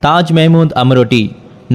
تاج محمود امروٽي،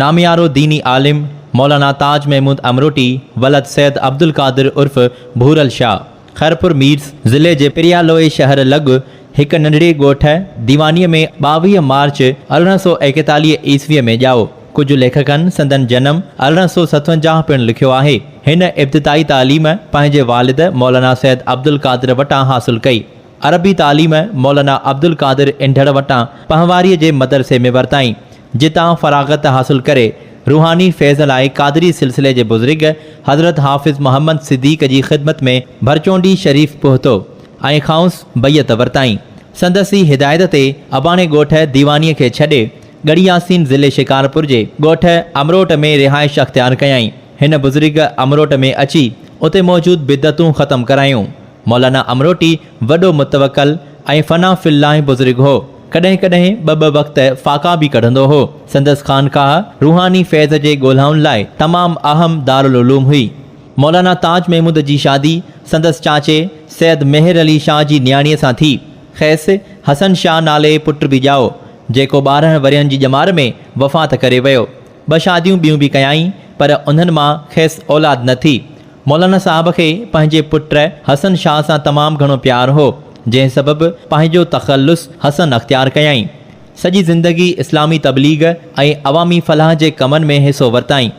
ناميارو ديني عالم مولانا تاج محمود امروٽي ولد سيد عبدالقادر عرف ڀورل شاهه، خيرپور ميرس ضلعي جي پريالوئي شهر لڳ هڪ ننڍڙي ڳوٺ ديوانيء ۾ 22 مارچ 1841 عيسويء ۾ ڄائو. ڪجهه ليکڪن سندن جنم 1857 پڻ لکيو آهي. هن ابتدائي تعليم پنهنجي والد مولانا سيد عبدالقادر وٽان حاصل ڪئي. عربي تعليم مولانا عبدالقادر انڍڙ وٽان پنهواريء جي مدرسي ۾ ورتائين، جتان فراغت حاصل ڪري روحاني فيض لاء قادري سلسلي جي بزرگ حضرت حافظ محمد صديق جي خدمت ۾ ڀرچونڊي شريف پهتو ۽ کانئس بيعت ورتائين. سندس ئي هدايت تي اباڻي ڳوٺ ديوانيء کي ڇڏي ڳڙهي ياسين ضلعي شڪارپور جي ڳوٺ امروٽ ۾ رهائش اختيار ڪيائين. هن بزرگ امروٽ ۾ اچي اتي موجود بدعتون ختم ڪرايون. مولانا امروٽي وڏو متوڪل ۽ فنا في الله بزرگ هو. ڪڏهن ڪڏهن ٻه ٻه وقت فاقا به ڪڍندو هو. سندس خانقاهه روحاني فيض جي ڳولهائن لاء تمام اهم دارالعلوم هئي. مولانا تاج محمود جي شادي سندس چاچي سيد مهر علي شاهه جي نياڻيء سان ٿي. کيس حسن شاهه نالي پٽ به ڄائو، جيڪو 12 ورهين جي ڄمار ۾ وفات ڪري ويو. ٻه شاديون ٻيون به ڪيائين، پر انهن مان کيس اولاد نه ٿي. مولانا صاحب کي پنهنجي پٽ حسن شاهه سان تمام گهڻو پيار هو، جنهن سبب پنهنجو تخلص حسن اختيار ڪيائين. سڄي زندگي اسلامي تبليغ ۽ عوامي فلاح جي ڪمن ۾ حصو ورتائين.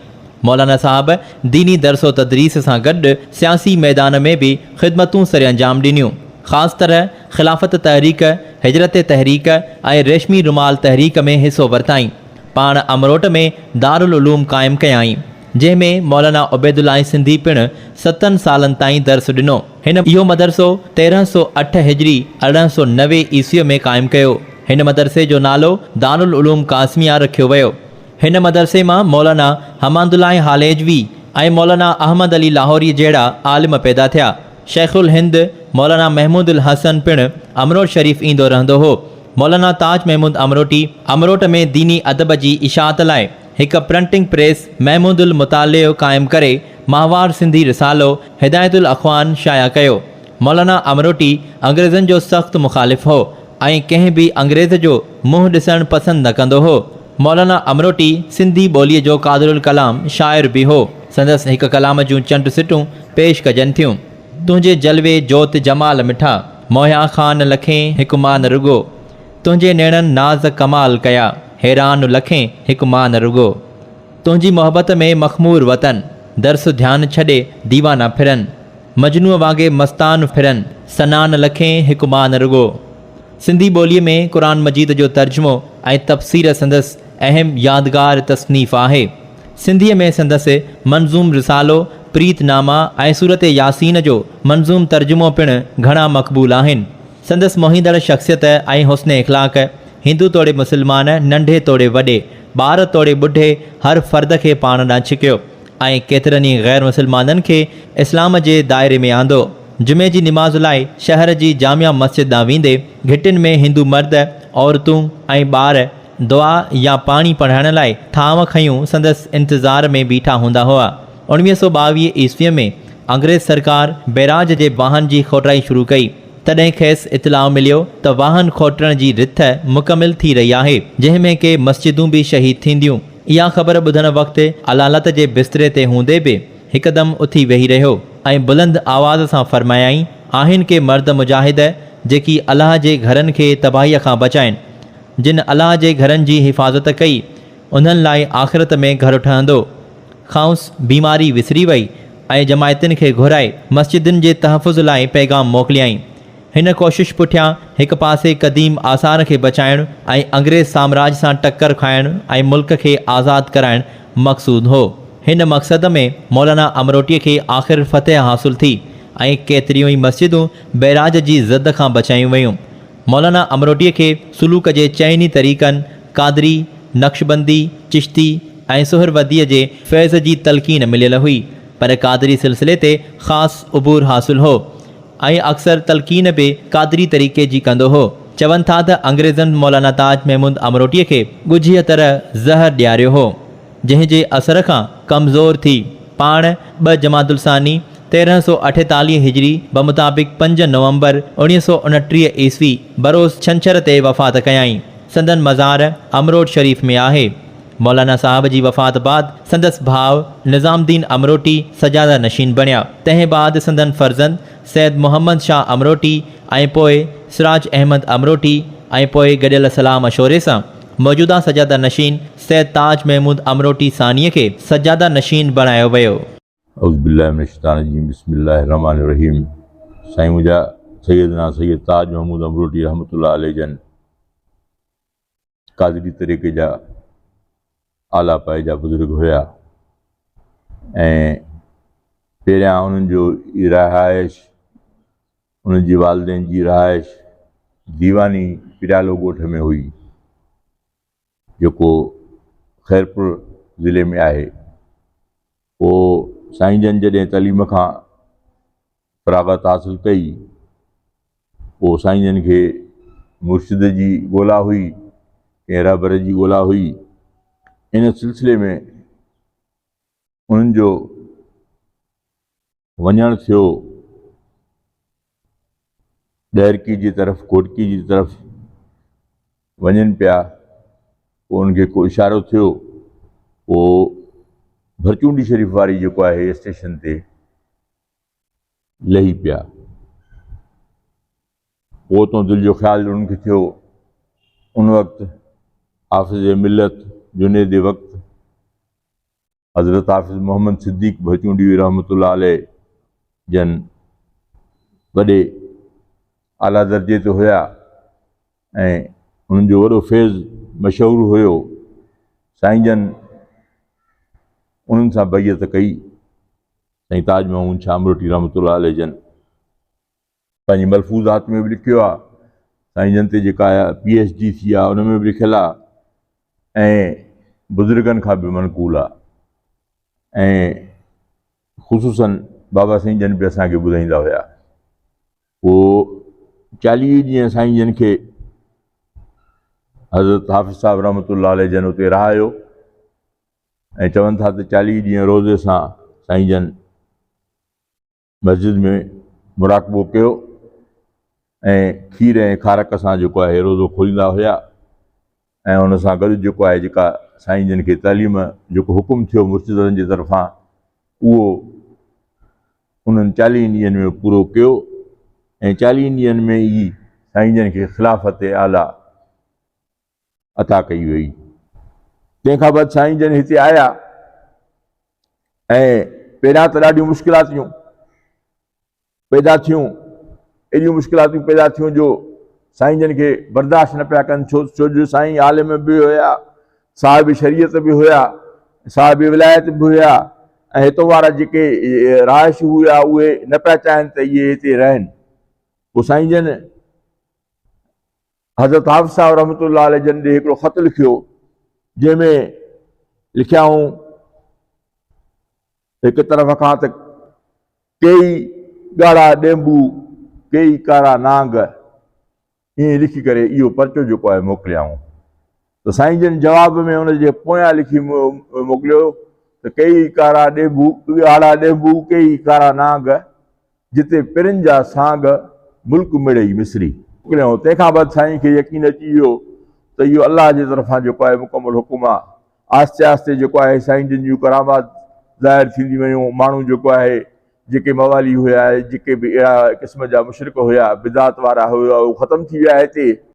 مولانا صاحب ديني درس و تدريس سان گڏ سياسي ميدان ۾ به خدمتون سرانجام ڏنيون. خاص طرح خلافت تحريڪ، هجرت تحريڪ ۽ ريشمي رومال تحريڪ ۾ حصو ورتائين. پاڻ امروٽ ۾ دارالعلوم قائم ڪيائين. جنهن ۾ مولانا عبيدالله سنڌي پڻ ستن سالن تائين درس ڏنو. هن اهو مدرسو 1308 هجري 1890 عيسويء ۾ قائم ڪيو. هن مدرسي جو نالو دارالعلوم قاسميه رکيو ويو. هن مدرسي مان مولانا حمادالله هاليجوي ۽ مولانا احمد علي لاهوري جهڙا عالم پيدا ٿيا. شيخ الهند مولانا محمود الحسن پڻ امروٽ شريف ايندو رهندو هو. مولانا تاج محمود امروٽي امروٽ ۾ ديني ادب جي اشاعت لاء هڪ پرنٽنگ پريس محمود المطالع قائم ڪري ماهوار سنڌي رسالو هدايت الاخوان شايع ڪيو. مولانا امروٽي انگريزن جو سخت مخالف هو ۽ ڪنهن به انگريز جو منهن ڏسڻ پسند نه ڪندو هو. مولانا امروٽي سنڌي ٻوليء جو قادرالڪلام شاعر به هو. سندس هڪ ڪلام جون چنڊ سٽون پيش ڪجن ٿيون. تنهنجي جلوي جوت جمال مٺا. موهيا خان لکين هڪ مان رڳو. تنهنجي نيڻن ناز ڪمال ڪيا. حيران لکين هڪ مان رڳو. تنهنجي محبت ۾ مخمور وطن. درس ڌيان ڇڏي ديوانا ڦرن. مجنونء وانگي مستان ڦرن. سنان لکين هڪ مان رڳو. سنڌي ٻوليء ۾ قرآن مجيد جو ترجمو ۽ تفسير سندس اهم يادگار تصنيف آهي. سنڌيء ۾ سندس منظوم رسالو پريت ناما ۽ سورت ياسين جو منظوم ترجمو پڻ گهڻا مقبول آهن. سندس موهيندڙ شخصيت ۽ حسن اخلاق، هندو توڙي مسلمان، ننڍي توڙي وڏي، ٻار توڙي ٻڍي هر فرد کي پاڻ ڏانهن ڇڪيو ۽ ڪيترن ئي غير مسلمانن کي اسلام جي دائري ۾ آندو. جمعي جي نماز لاء شهر جي جامع مسجد ڏانهن ويندي گهٽين ۾ هندو مرد، عورتون ۽ ٻار دعا يا پاڻي پڙهائڻ لاء ٿانو کنيون سندس انتظار ۾ بيٺا هوندا هئا. 1922 عيسويء ۾ انگريز سرڪار بئراج جي واهن جي کوٽائي شروع ڪئي. تڏهن کيس اطلاع مليو ته واهن کوٽڻ جي رٿ مڪمل ٿي رهي آهي، جنهن ۾ ڪي مسجدون به شهيد ٿينديون. اها خبر ٻڌڻ وقت علالت جي بستري تي هوندي به هڪدم اٿي ويهي رهيو ۽ بلند آواز سان فرمايائين، آهن ڪي مرد مجاهد جيڪي الله جي گهرن کي تباهيء کان بچائين. جن الله جي گهرن جي حفاظت ڪئي، انهن لاء آخرت ۾ گهر ٺهندو. کانئس بيماري وسري وئي ۽ جماعتين کي گهرائي مسجدن جي تحفظ لاء پيغام موڪليائين. هن ڪوشش پٺيان هڪ پاسي قديم آثار کي بچائڻ ۽ انگريز سامراج سان ٽڪر کائڻ ۽ ملڪ کي آزاد ڪرائڻ مقصود هو. هن مقصد ۾ مولانا امروٽيء کي آخر فتح حاصل ٿي ۽ ڪيتريون ئي مسجدون بئراج جي زد کان بچايون ويون. مولانا امروٽيء کي سلوڪ جي چئن ئي طريقن، قادري، نقشبندي، چشتي ۽ سهرورديء جي فيض جي تلقين مليل هئي، پر قادري سلسلي تي خاص عبور حاصل هو ۽ اڪثر تلقين به قادري طريقي جي ڪندو هو. چون ٿا ته انگريزن مولانا تاج محمود امروٽيء کي ڳجهيء طرح زهر ڏياريو هو. جنهن جي اثر کان ڪمزور ٿي پاڻ ٻه جمادي الثاني 1348 هجري بمطابق پنج نومبر 1929 عيسوي بروز ڇنڇر تي وفات ڪيائين. سندن مزار امروٽ شريف ۾ آهي. مولانا صاحب جي وفات بعد سندس ڀاء نظام الدين امروٽي سجاده نشين بڻيا. تنهن بعد سندن فرزند سيد محمد شاهه امروٽي ۽ پوء سراج احمد امروٽي ۽ پوء گڏيل صلاح مشوري سان موجوده سجاده نشين سيد تاج محمود امروٽي ثانيء کي سجاده نشين بڻايو ويو. اعوذ بالله من الشيطان الرجيم بسم الله الرحمن الرحيم سائين منهنجا سيدنا سيد تاج محمود امروٽي رحمة الله عليه جن قادري طريقي جا اعليٰ پائي جا بزرگ هيا ۽ پهريان انهن جو رهائش انهن جي والدين جي رهائش ديواني پريالو ڳوٺ ۾ هئي جيڪو خيرپور ضلعي ۾ آهي. پوء سائين جن جڏهن تعليم کان فراغت حاصل ڪئي پوء سائين جن کي مرشد جي ڳولا هئي ڪنهن رهبر جي ڳولا هئي ان سلسلي ۾ انهن جو وڃڻ ٿيو ڏهرڪي جي طرف گهوٽڪي جي طرف وڃن پيا پوء انهن کي ڪو اشارو ٿيو پوء ڀرچونڊي شريف واري جيڪو آهي اسٽيشن تي لهي پيا. پوء اتان دل جو خيال انهن کي ٿيو. ان وقت حافظ ملت جنيد وقت حضرت حافظ محمد صديق ڀچونڊيوي رحمة الله عليه جن وڏي اعليٰ درجي تي هيا ۽ انهن جو وڏو فيض مشهور هيو. سائين جن انهن سان بيعت ڪئي. سائين تاج محمود شاهه امروٽي رحمة الله عليه جن پنهنجي ملفوظات ۾ به لکيو آهي، سائين جن تي جيڪا پي ايڇ ڊي ٿي آهي ان ۾ به لکيل آهي ۽ بزرگن کان به منقول آهي ۽ خصوصاً بابا سائين جن به اسان کي ٻڌائيندا هيا. پوء 40 ڏينهن سائين جن کي حضرت حافظ صاحب رحمة الله عليه جن اتي رهايو. ۽ چون ٿا ته 40 ڏينهن روزي سان سائين جن مسجد ۾ مراقبو ڪيو ۽ کير ۽ کارڪ سان جيڪو آهي روزو کوليندا هيا ۽ ان سان گڏ جيڪو آهي جيڪا سائين جن کي تعليم جيڪو حڪم ٿيو مرشدن جي طرفان اهو انهن 40 ڏينهن ۾ پورو ڪيو ۽ 40 ڏينهن ۾ ئي سائين جن کي خلافت اعليٰ عطا ڪئي وئي. تنهن کان بعد سائين جن هتي آيا ۽ پهريان ته ڏاڍيون مشڪلاتيون پيدا ٿيون، ايڏيون مشڪلاتيون پيدا ٿيون جو سائين جن کي برداشت نه پيا ڪن، ڇو جو سائين عالم به هيا، صاحب شريعت به هيا، صاحب ولايت به هيا ۽ هتو وارا جيڪي رهائشي هيا اهي نه پيا چاهين ته اهي هتي رهن. پوء سائين جن حضرت حافظ صاحب رحمة الله عليه جن ڏي هڪڙو خط لکيو، جنهن ۾ لکيائون، هڪ طرف کان ته ڪيئي ڳاڙها ڏينڀو، ڪيئي ڪارا نانگ، ائين لکي ڪري اهو پرچو جيڪو آهي موڪليائون ته سائين جن جواب ۾ ان جي پويان لکي موڪليو ته ڪيئي ڪارا ڏينڀو، ڳاڙها ڏينڀو، ڪيئي ڪارا نانگ، جتي پرين جا سانگ، ملڪ مڙئي مصري. موڪليائون. تنهن کان بعد سائين کي يقين اچي ويو ته اهو الله جي طرفان جيڪو آهي مڪمل حڪم آهي. آهستي آهستي جيڪو آهي سائين جن جون ڪرامات ظاهر ٿينديون ويون. ماڻهو جيڪو آهي جيڪي موالي هيا، جيڪي به اهڙا قسم جا مشرڪ هيا، بدعات وارا هيا، اهي ختم ٿي ويا هتي.